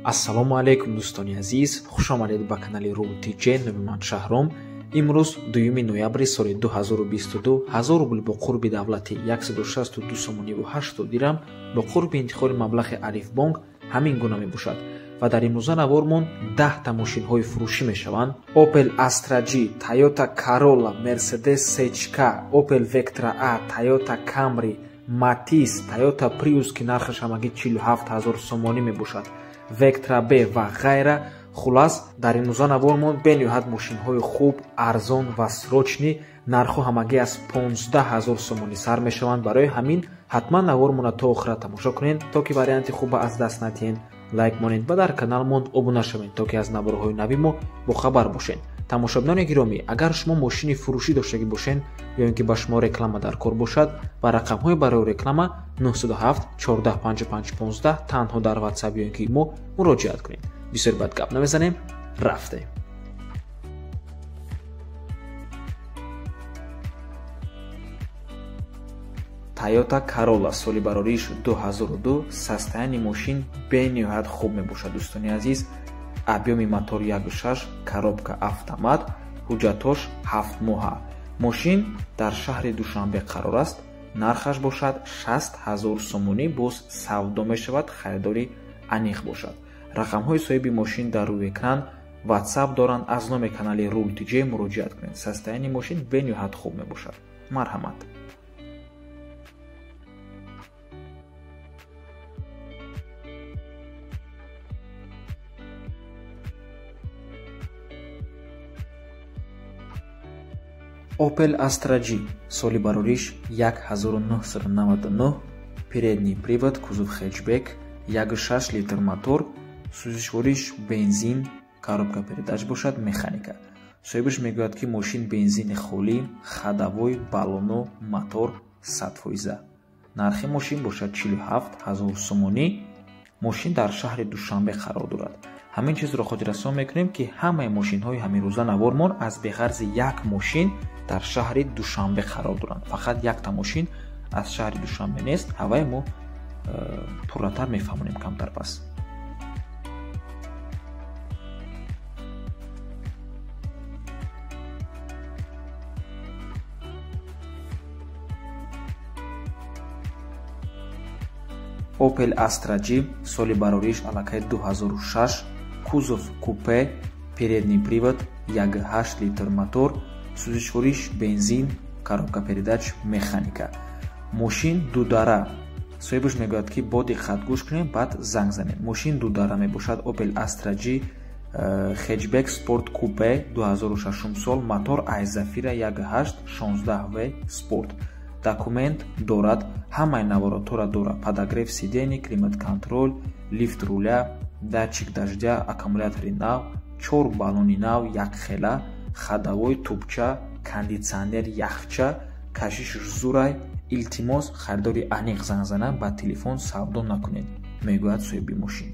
Ассалому алайкум, дӯстони азиз, хуш омадед ба канали Рул ТЖ. Номи ман Шаҳром. Имрӯз 2 ноябри соли 2022, 1000 рубл бо қурби давлатӣ 162 сомониву 80 дирам, бо қурби интиқоли маблағи Алифбонк ҳамин гуна мебошад. Ва дар имрӯза навормон 10та мошинҳои фурӯшӣ мешаванд: Opel Astra G, Toyota Corolla, Mercedes CK, Opel Vectra A, Toyota Camry, Matiz, Toyota Prius, ки нархаш ҳамагӣ 47 000 сомонӣ мебошад, Vectra B ва ғайра. Хулас, дар имрӯза навормон бениҳоят мошинҳои хуб, арзон ва срочный, нархҳо ҳамагӣ аз 15 000 сомонӣ сар мешаванд. Барои ҳамин ҳатман навормона то охира тамошо кунед, то ки варианти хуба аз даст надиҳед. Лайк монед ва дар каналмон обуна шавед, то ки аз наворҳои нави мо бохабар бошед. Тамошобинони гиромӣ, агар шумо мошини фурӯшӣ доштагӣ бошед ё ин ки ба шумо реклама дар кор бошад, ба рақамҳои барои реклама 907 14 55 15 танҳо дар WhatsApp ё ин ки мо муроҷиат кунед. Бисёр бад гап намезанем, рафтем. Toyota Corolla, соли барориш 2002, состояние мошин бениҳоят хуб мебошад, дӯстони азиз. Объёми мотор 1.6, коробка автомат, ҳуҷҷатош 7 моҳа. Мошин дар шаҳри Душанбе қарор аст. Нархаш бошад 60 000 сомонӣ, боз савдо мешавад, харидори аниқ бошад. Рақамҳои соҳиби мошин дар рӯи экран, WhatsApp доранд. Аз номи канали Рул ТЖ муроҷиат кунед. Состояние мошин бениҳоят хуб мебошад. Марҳамат. Opel Astra G, соли барориш 1999, передний привод, кузов хэтчбек, 1.6 литр мотор, сӯзишвориш бензин, коробка передач бошад механика. Соҳибаш мегӯяд, ки мошин бензини холӣ, ходовой, баллону, мотор 100%. Нархи мошин бошад 47 000 сомонӣ. Мошин дар шаҳри Душанбе қарор дорад. Ҳамин чизро хотиррасон мекунем, ки ҳамаи мошинҳои ҳаминрӯза навормон аз беғарзи як мошин дар шаҳри Душанбе қарор доранд. Фақат якта мошин аз шаҳри Душанбе нест, ҳаваи мо пурратар мефаҳмонем камтар пас. Opel Astra G, соли барориш аллакай 2006, кузов купе, передний привод, 1.8 литр мотор, сӯзишвориш бензин, коробка передач механика. Мошин дудара. Соҳибаш мегӯяд, ки бо диққат гӯш кунем, баъд занг занем. Мошин дудара мебошад. Opel Astra G хэтчбек спорт купе, 2006 сол, мотор ай Зафира 1.8 16 V спорт. Документ дорад, ҳамаи наворотҳоро дорад: подогрев сидений, климат-контроль, лифт руля, датчик дождя, аккумулятори нав, чор баллони нав якхела, ходовой тубча, кондитсионер яхча, кашиши зурай. Илтимос, харидори аниқ занг зана, ба телефон савдо накунед, мегӯяд соҳиби мошин.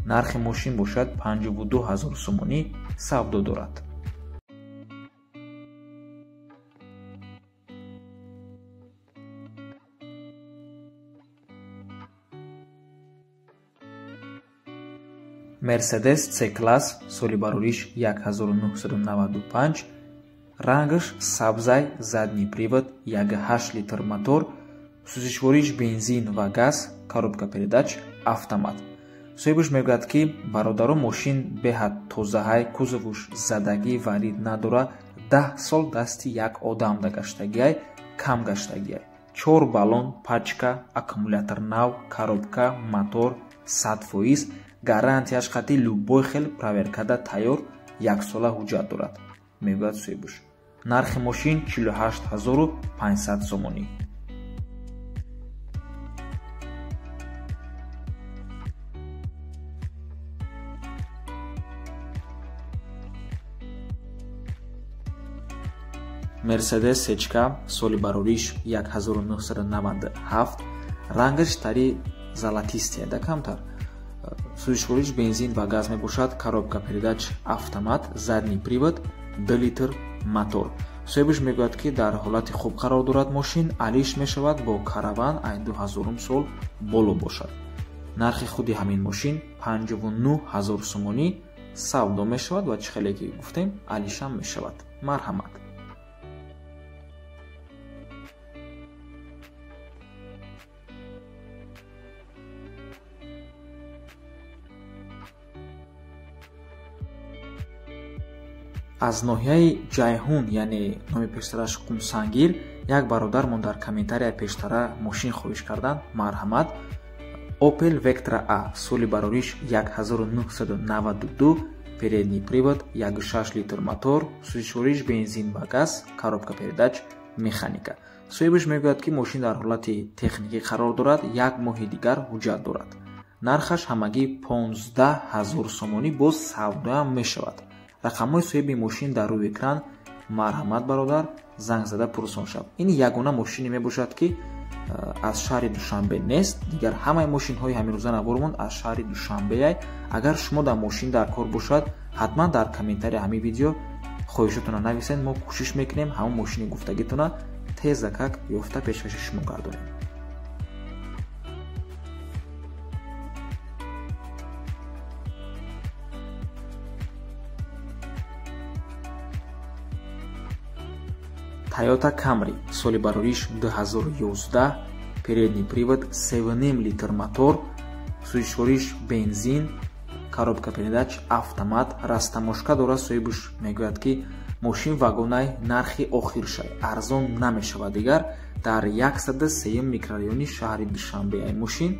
Нархи мошин бошад 52 000 сомонӣ, савдо дорад. Mercedes C-класс, соли барориш 1995, рангаш сабзай, задний привод, 1.8 литр мотор, сӯзишвориш бензин ва газ, коробка передач автомат. Соҳибаш мегӯяд, ки бародаро, мошин беҳад тозаҳай, кузовуш задагӣ варид надора, 10 сол дасти як одам дагаштагиай, кам гаштагиай. Чор баллон пачка, аккумулятор нав, коробка, мотор 100%, гарантияш қати любой хел проверкада тайёр, яксола ҳуҷҷат дорад, мегӯяд соҳибаш. Нархи мошин 48 500 сомонӣ. Mercedes CK, соли барориш 1997, рангаш тари золотистая да камтар. Сӯзишвориш бензин ва газ мебошад, коробка передач автомат, задний привод, 2 литр мотор. Соҳибаш мегӯяд, ки дар ҳолати хуб қарор дорад мошин, алиш мешавад бо караван, ай 2000 сол боло бошад. Нархи худи ҳамин мошин 59 ҳазор сомонӣ савдо мешавад ва чӣ хеле ки гуфтем алишам мешавад. Марҳамат. Аз ноҳияи Ҷайҳун, яъне номи пештараш Қумсангир, як бародармон дар комментария пештара мошин хоҳиш кардан. Марҳамат. Opel Vectra A, соли барориш 1992, передний привод, 1,6 литр мотор, сӯзишвориш бензин ва газ, коробка передач, механика. Соҳибаш мегӯяд, ки мошин дар ҳолати техникӣ қарор дорад, як моҳи дигар ҳуҷҷат дорад. Нархаш ҳамагӣ 15 ҳазор сомонӣ, боз савдоам мешавад. Рақамҳои соҳиби мошин дар рӯи экран. Марҳамат бародар, занг зада пурсон шав. Ин ягона мошине мебошад, ки аз шаҳри Душанбе нест. Дигар ҳамаи мошинҳои ҳамирӯза навормон аз шаҳри Душанбеай. Агар шумо дар мошин дар кор бошад, ҳатман дар комментария ҳамин видео хоҳишотонро нависед. Мо кӯшиш мекунем ҳамон мошини гуфтагитона тезакак ёфта пешкаши шумо гардонем. Toyota Camry, соли барориш 2011, передний привод, 7,5 литр мотор, сӯзишвориш бензин, коробка передач автомат, растамошка дорад. Соҳибаш мегӯяд, ки мошин вагонай, нархи охиршай, арзон намешавад. Дигар дар 103 микрорайони шаҳри Душанбе ай мошин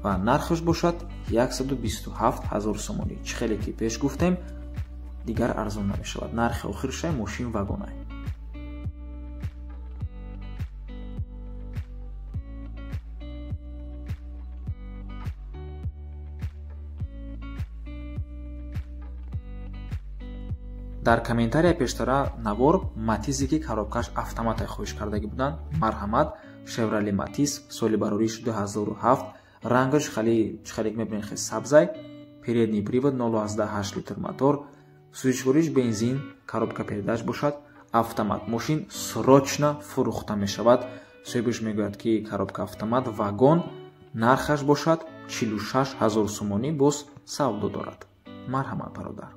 ва нархаш бошад 127 ҳазор сомонӣ. Чӣ хеле ки пеш гуфтем, дигар арзон намешавад. Нархи охиршай, мошин вагонай. Дар комментария пештара навор Матизе ки коробкаш автоматай хоҳиш кардагӣ буданд. Марҳамат. Chevrolet Matiz, соли барориш 2007, рангаш хали чӣ мебинед хеле сабзай, передний привод, 0,8 литр мотор, сӯзишвориш бензин, коробка передач бошад автомат. Мошин срочно фурӯхта мешавад. Соҳибаш мегӯяд, ки коробка автомат, вагон, нархаш бошад 46 ҳазор сомонӣ, боз савдо дорад. Марҳамат бародар.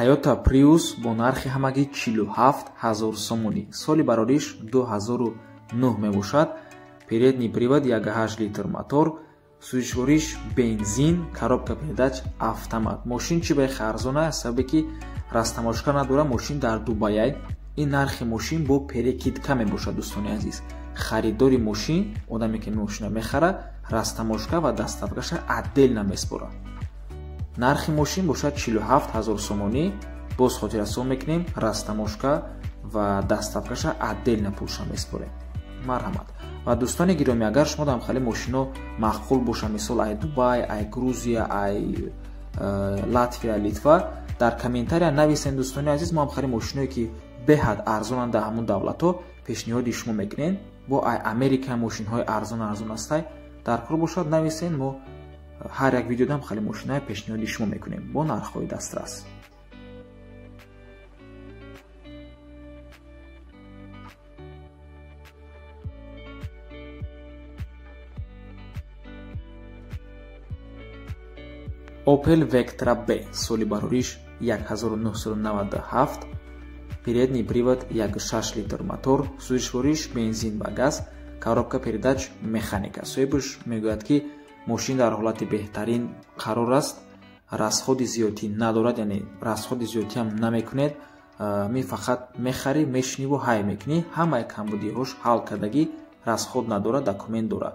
Toyota Prius бо нархи ҳамагӣ 47 ҳазор сомонӣ, соли барориш 2009 мебошад, передний привод, 1,8 литр мотор, сӯзишвориш бензин, коробка передач автомат. Мошин чӣ баи арзона, аз сабабе ки растамошка надорад, мошин дар Дубайай. Ин нархи мошин бо перекидка мебошад, дӯстони азиз. Харидори мошин, одаме ки мошина мехарад, растамошка ва доставкаша отдельно меспорад. Нархи мошин бошад 47 ҳазор сомонӣ. Боз хотиррасон мекунем, растамошка ва доставкаша отдельно пулша меспорем. Марҳамат. Ва дӯстони гиромӣ, агар шумо дар хали мошино маъқул боша, мисол ай Дубай, ай Грузия, ай Латвия, Литва, дар комментария нависен дӯстони азиз. Мо ҳам хали мошиное ки беҳад арзонанд дар ҳамон давлатҳо пешниҳоди шумо мекунем. Бо ай Америка мошинҳои арзон арзон ҳастай, дар кор бошад нависен, мо ҳар як видеодам хали мошинаи пешниҳоди шумо мекунем бо нархҳои дастрас. Opel Vectra B, соли барориш 1997, передний привод, 1,6 литр мотор, сӯзишвориш бензин ва газ, коробка передач механика. Соҳибаш мегӯяд, ки мошин дар ҳолати беҳтарин қарор аст, расходи зиёдӣ надорад, яъне расходи зиёдиам намекунед. Ми фақат мехарӣ, мешиниву ҳай мекунӣ, ҳамаи камбудиҳош ҳал кардагӣ, расход надорад, документ дорад,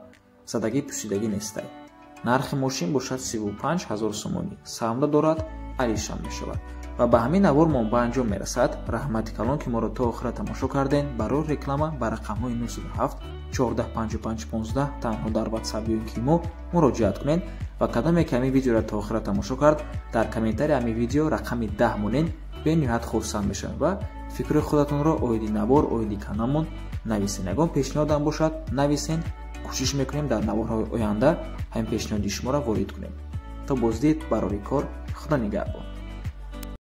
задагӣ пусидагӣ нестай. Нархи мошин бошад 35 ҳазор сомонӣ, савдо дорад, алишам мешавад. Ва ба ҳамин навор мо ба анҷом мерасад. Раҳмати калон, ки моро то охира тамошо карден. Барои реклама ба рақамҳои 907 14 55 15 танҳо дар WhatsApp ё ки мо муроҷиат кунед. Ва кадоме ки ҳамин видеоро то охира тамошо кард, дар комментария ҳамин видео рақами 10 монед, бениҳоят хурсанд мешавем ва фикри худатонро оиди навор, оиди каналмон нависен. Ягон пешниҳодам бошад, нависен, кӯшиш мекунем дар наворҳои оянда ҳамин пешниҳоди шуморо ворид кунем. То боздид, барори кор, Худо нигаҳбон.